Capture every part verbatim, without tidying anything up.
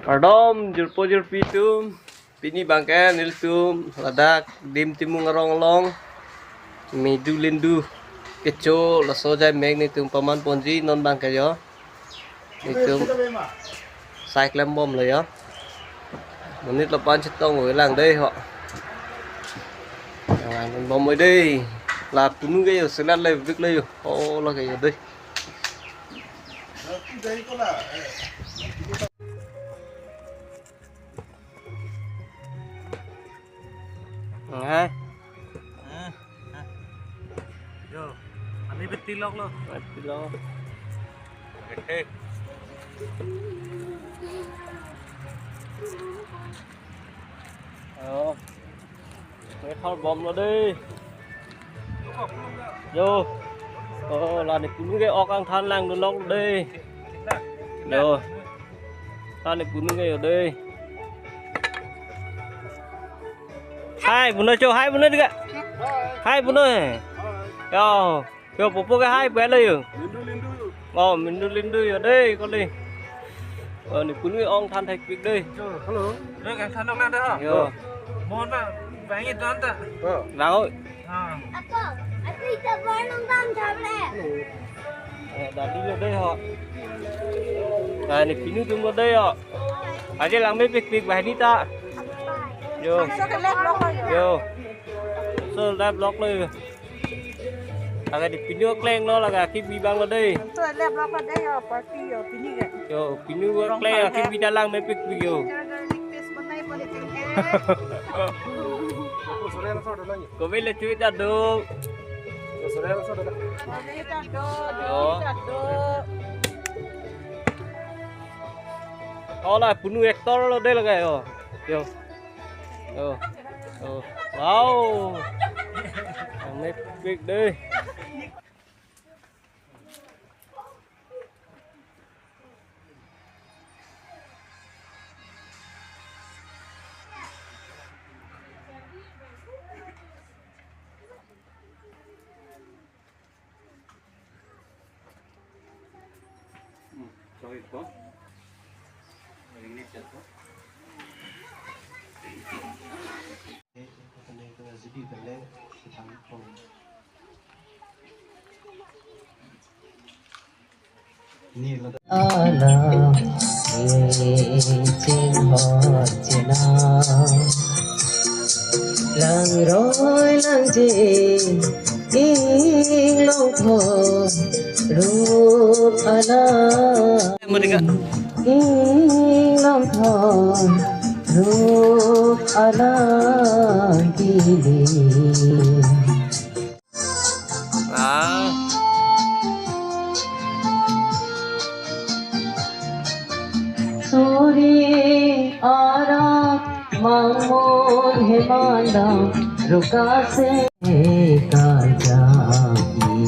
Kardom jirpo jirpi atum, pini abangke nelitum ladak Dim Timung arong along medu lindu kecho laso ajai mek nelitum paman ponji non abangke jo. Nelitum sai klembomlo jo. Monit lo pan chetong oi lang dei ho. Yang bom oi dei. La punu ke jo selat le bik le jo. Oh, la ke jo dei. Ngai. Yo, ani beti lok lo. Beti lok. Oke. Oh. Ngai thor bomlo dei. Yo. Oh, la ne punu ke ok angthan langdun lok dei. Yo. La ne punu ke jo dei. Hai, punu cho, hai, punu dika. Hai, punu. Yo. Yo, popo ke hai, belo yo. Lindu, lindu. Oh, lindu, lindu jo dei, kali. Oh, ne punu ok angthan thekpik dei. Hello. Lo kan thanok lang dei ho. Yo. Mohon bang, bang itu anta. Oh. Bang, oh. Ha. Ako, ako ita parang bang thamle. Eh, dadi jo dei ho. Nah, ne punu atum jo dei ho. Aje lang mepikpik banghini ta. Yo. So ke left block lo yo. Yo. So left block lo yo. Laga ne punu klenglo, laga kebi abang lo dei. To left block lo dei yo, party yo, punu ke. Yo, punu kleng, kebi ta lang mepikpik yo. Request banai politik ke. Kopi le chui ta do. Sore laso do. Sore ta do, yo. Chui ta do. Oh, la punu actor lo dei laga yo. Yo. Yo. Yo. Wow. Mepik dei. Hmm, sorry po. Ringni chat po. Ala, eh, ching ho chena. Langroi langje, inglong thon, rup alam. Merdeka. Inglong thon, rup alam kili. Ah. Suri arak mangmor hemandam rukase kajaki.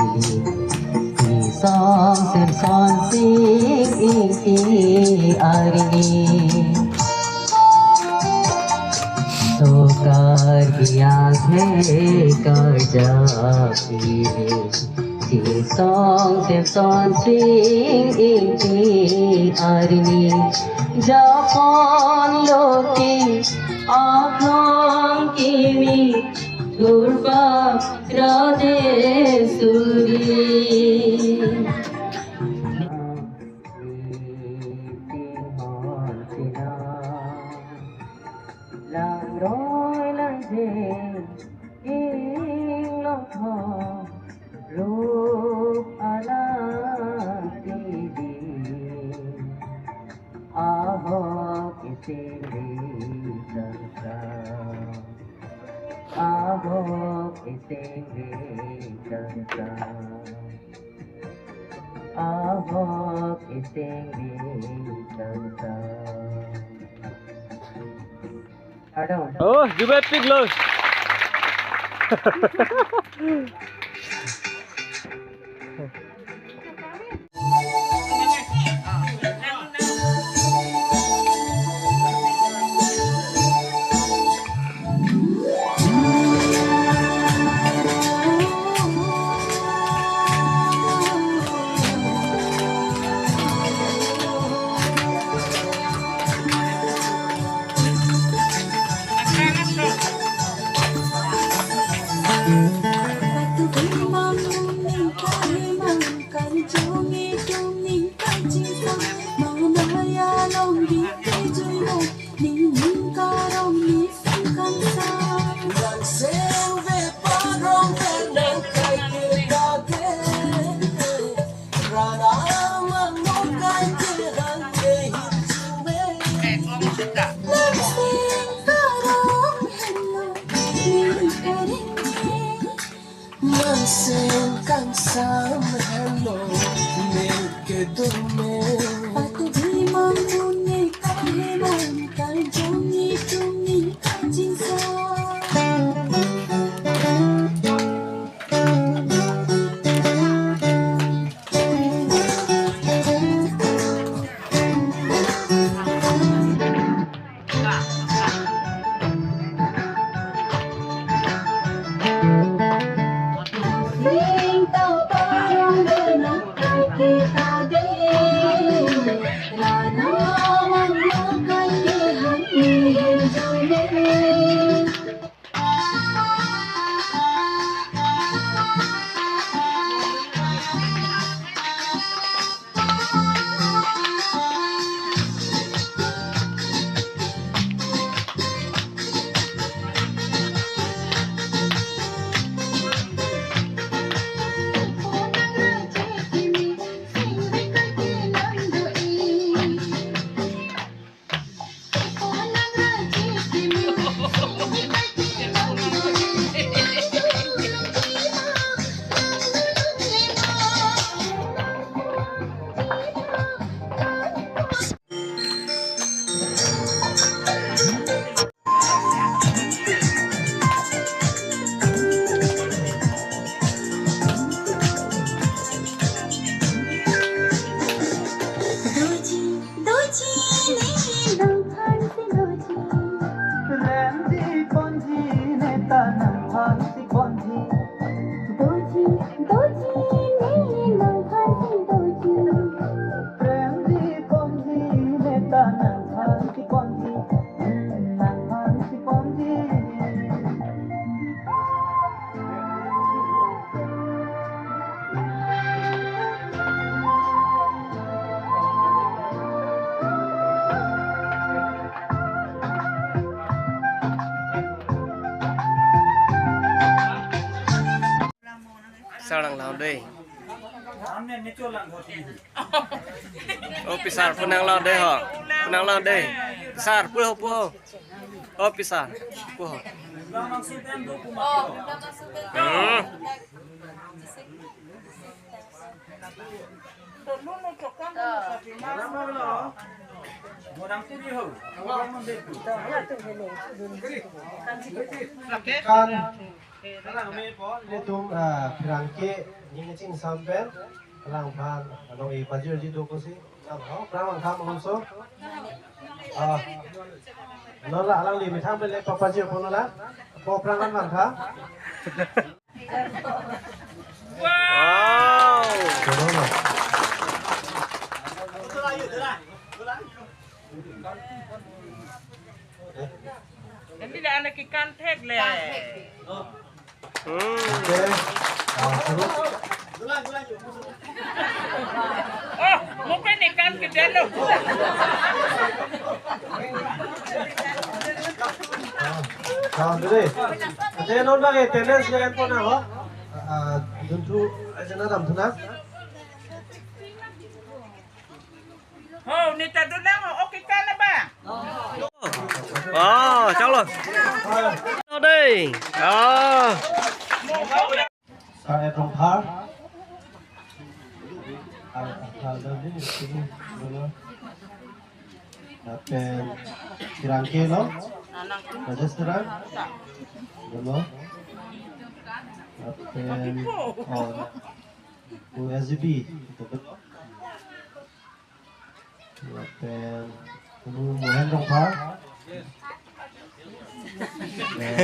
Isong Semson sing ingti arini. Sokar biang he karja pini. Isong Semson sing ingti arini. Japon loti aklong kimi durba rade suri. Langroi langje inglong thon rup alam kili. Ahok isingri kangsa. Ahok isingri kangsa. Ahok isingri kangsa. Kardom. Oh, jubepiklo. Manseng kangsam helo, ne kedo me. Patu bimang mune kaheman kanjong itum ni kajinso. Sarang lang dei. Oh, pisar, pu nanglang dei ho. Pu nanglang dei. Pisar, pu ho, pu ho. Oh, pisar, pu ho. Hmm. Kan, ilitum, ah, pherangke, ning ching sampen, alangphan, ano, e pajirji do kosi, oh, pherang angkam also. Ah, non la alangli methang pen le papajir pon la, po pherang an lang tha. Wow. Hindi na anak ikan thek le. Hmm. Okay. Ah, terus. Oh, mungkin ikan gede lo. Ah, ah, dulu. Ate non bang attendance le en pon nang ho. Ah, dun thu, aja na dam thu na. Ho, neta dun nang ho, okay ka na ba? Oh, chalo. Dei. Ah. Sar Rongphar. Al, al, al, dei, sini, dulu. Lapen pherangke lo, Rajasthan, dulu. Lapen, oh, U S G B, itu betul. Lapen, dulu Mohen Rongphar. Eh,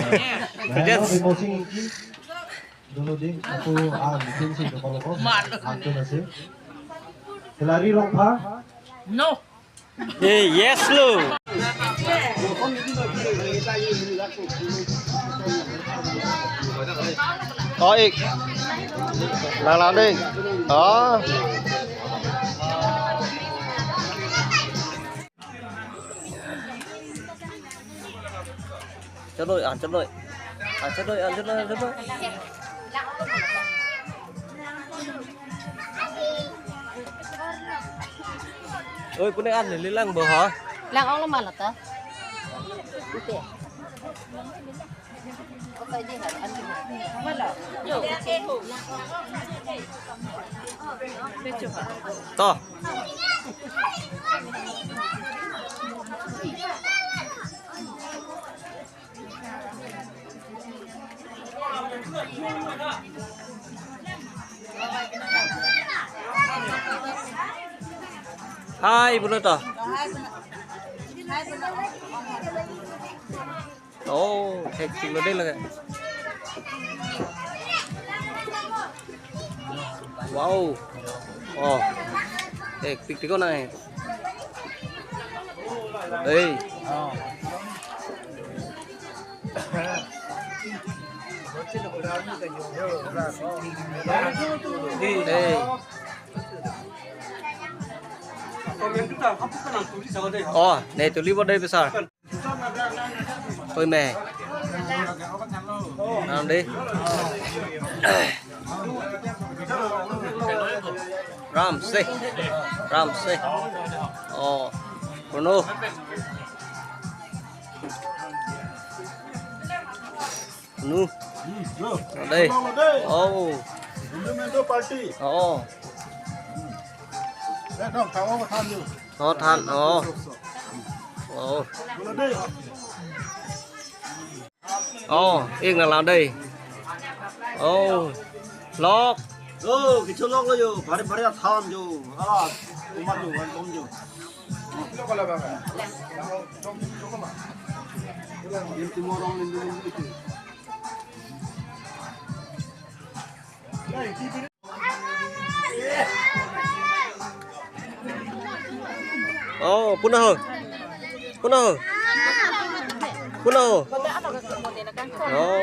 Mohen Rongphar, Bimol Sing Ingti. Dulu dei, ako, ah, mungkin si, kalau kau, aku nasi. Hilary Rongphar. No. Eh, yes lo. Oh, ik. Nang lang ding. Oh. Chot noi, an chot noi. An chot noi, an chot noi, an chot noi. Oi, pune an neli lang bo ha? Lang-ong lo ma lo ta. Ute. To. Hai, puno to. Oh, hektik lo dei lake. Wow. Oh. Hektik tik ko nai. Hei. Hei. Oh, ne tuli bo dei besar. Oi me. Ram dei. Ram se. Ram se. Oh. Bruno. Nu. Dei. Oh. Hindu Mendo Party. Oh. Eh, dong, tahu apa tahan dulu? Oh, tahan. Oh. Oh. Dulu deh. Oh, ik nang lang dei. Oh. Lok. Oh, kecil lok lo yo. Bari-bari tahan yo. Alas, umat yo, welcome yo. Oh, puno ho. Puno ho. Puno ho. Oh.